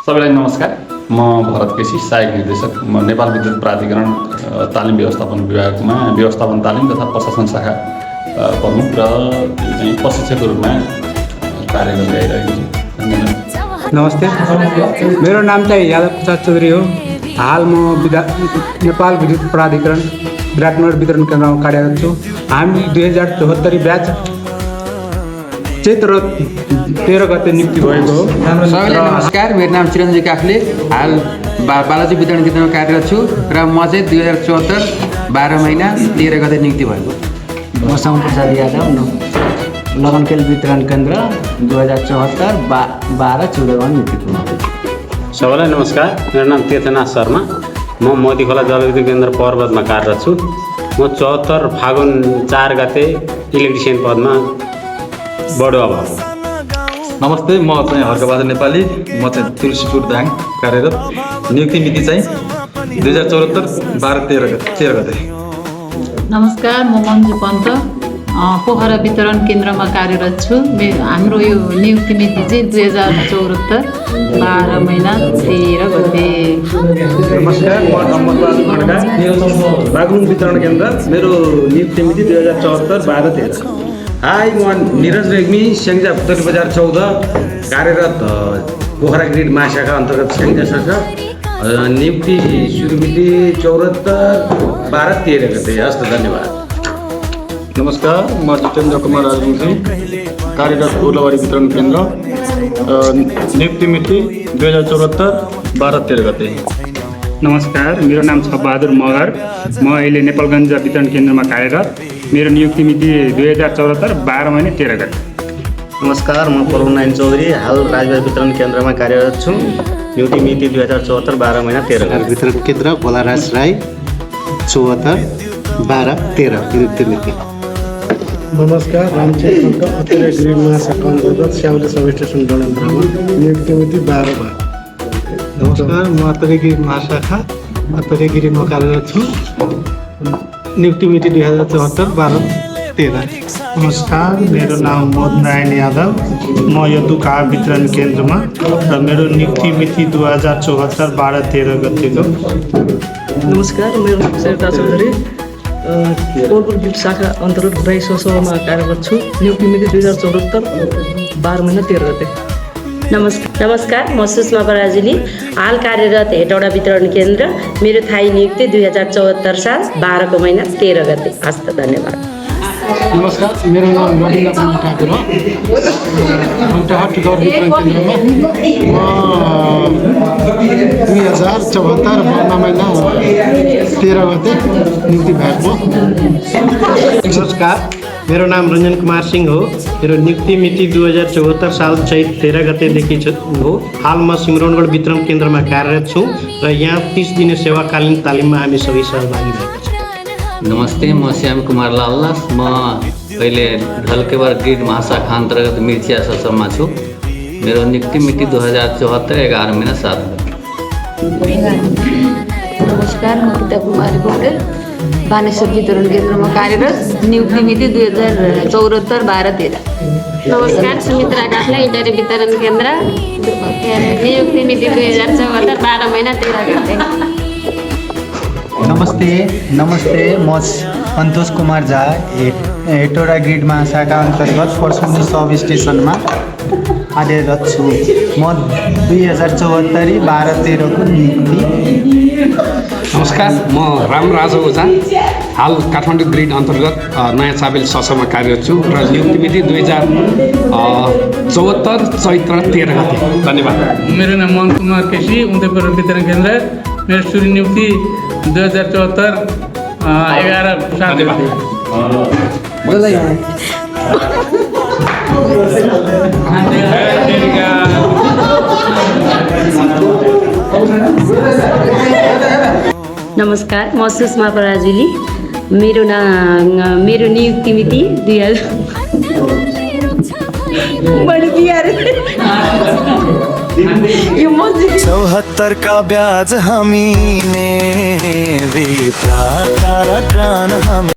सबैलाई नमस्कार। म भरत केसी, सहायक निर्देशक। म नेपाल विद्युत प्राधिकरण तालिम व्यवस्थापन विभागमा व्यवस्थापन तालिम तथा प्रशासन शाखा प्रमुख र चाहिँ प्रशिक्षकको रूपमा कार्य गरिरहेको छु। नमस्ते, मेरो नाम चाहिँ यादव प्रसाद चौधरी हो। हाल म नेपाल विद्युत प्राधिकरण विराटनगर वितरण केन्द्रमा कार्यरत छु। हामी 2074 ब्याच चैत्र 13 गते नियुक्ति भएको हो। सबैलाई नमस्कार, मेरो नाम चिरञ्जीव काफ्ले। हाल बालाजी वितरण केन्द्रमा कार्यरत छु र म चाहिँ 2074 12 महिना 13 गते नियुक्ति भएको। म श्याम प्रसाद यादव लगनखेल वितरण केन्द्र 2074 12 14 नियुक्ति भएको। सबैलाई नमस्कार, मेरो नाम तीर्थनाथ शर्मा। म मोतीखोला जलविद्युत केन्द्र पर्वतमा कार्यरत छु। म 74 फागुन 4 गते इलेक्ट्रिसियन पदमा बढुवा भएको। नमस्ते, म चाहिँ हर्कबहादुर नेपाली। म चाहिँ तुलसीपुर दाङ कार्यरत। नियुक्ति मिति चाहिँ 2074 12 13 गते। नमस्कार, म मन्जु पन्त पोखरा वितरण केन्द्रमा कार्यरत छु। हाम्रो यो नियुक्ति मिति चाहिँ 2074 12 महिना 13 गते। नमस्कार, म अमरबहादुर खड्का, बागलुङ वितरण केन्द्र। मेरो नियुक्ति मिति 2074 12 13। हाई, म निरज रेग्मी, स्याङ्जा उत्तरी बजार 14 कार्यरत, पोखरा ग्रिड महाशाखा अन्तर्गत स्याङ्जा शाखा। नियुक्ति सुरु मिति 74 12 13 गते। हस्त, धन्यवाद। नमस्कार, म जितेन्द्र कुमार राजवंशी, कार्यरत गोलाबारी वितरण केन्द्र। नियुक्ति मिति 2074 12 13 गते। नमस्कार, मेरो नाम छ बहादुर मगर। म अहिले नेपालगञ्ज वितरण केन्द्रमा कार्यरत। मेरो नियुक्ति मिति 2074 12 महिना 13 गते। नमस्कार, म प्रभुनारायण चौधरी, हाल राजबार वितरण केन्द्रमा कार्यरत छु। नियुक्ति मिति 2074 12 महिना 13 गते। वितरण केन्द्र गोलाराज राई 74 12 13 नियुक्ति मिति। नमस्कार, रामचन्द्र अतिरिक्त ग्रिड महाशाखा अन्तर्गत स्याउले सब स्टेसन डडेन्द्रमा। नियुक्ति मिति 12 12। नमस्कार, म अतिरिक्त ग्रिड महाशाखा अतिरिक्त ग्रिडमा कार्यरत छु। नियुक्ति मिति 2074 12 13। नमस्कार, मेरो नाम मोहननारायण यादव। म यदुका वितरण केन्द्रमा र मेरो नियुक्ति मिति 2074 12 13 गतेको। नमस्कार, मेरो नाम शेरता चौधरी, कोलपुर गिफ्ट शाखा अन्तर्गत राईसोसोमा कार्यरत छु। नियुक्ति मिति 2074 12 महिना 13 गते। नमस्कार, म सुषमा पराजुली, हाल कार्यरत हेटौडा वितरण केन्द्र। मेरो थायी नियुक्ति 2074 साल 12 महिना 13 गते। हस्त, धन्यवाद। नमस्कार, मेरो नाम रविन्द्र कुमार ठाकुर हो। हट्टघर वितरण केन्द्रमा म 2074 12 महिना 13 गते नियुक्ति भएको। नमस्कार, मेरो नाम रञ्जन कुमार सिंह हो। मेरो नियुक्ति मिति 2074 साल चैत 13 गतेदेखि हो। हाल म सिमरौनगढ वितरण केन्द्रमा कार्यरत छु र यहाँ 30 दिने सेवाकालीन तालिममा हामी सबै सहभागी भएका छौँ। नमस्ते, म श्याम कुमार लालदास। म अहिले ढल्केवर ग्रिड महाशाखा अन्तर्गत मिर्चिया ससमा छु। मेरो नियुक्ति मिति 2074 11 महिना 7 गते। नमस्कार, म गीता कुमारी पौडेल, बानेश्वर वितरण केन्द्रमा कार्यरत। नियुक्ति मिति 2074 12 13। नमस्कार, सुमित्रा काफ्ले, इटरी वितरण केन्द्र। नियुक्ति मिति 2074 12 महिना 13 गते। नमस्ते, म सन्तोष कुमार झा, हेटौडा ग्रिड महाशाखा अन्तर्गत पर्सुनी सब स्टेसनमा कार्यरत छु। म 2074 12 13 को नियुक्ति। नमस्कार, म रामराज ओझा, हाल काठमाडौँ ग्रिड अन्तर्गत नयाँ चाबेल ससमा कार्यरत छु र नियुक्ति मिति 2074 चैत्र 13 गते। धन्यवाद। मेरो नाम मोहन कुमार केसी, उदयपुर वितरण केन्द्र। मेरो सुरु नियुक्ति 2074 11 7। धन्यवाद। नमस्कार, म सुषमा पराजुली, मेरो नियुक्ति मिति 74 का ब्याज हमी ने भी प्राण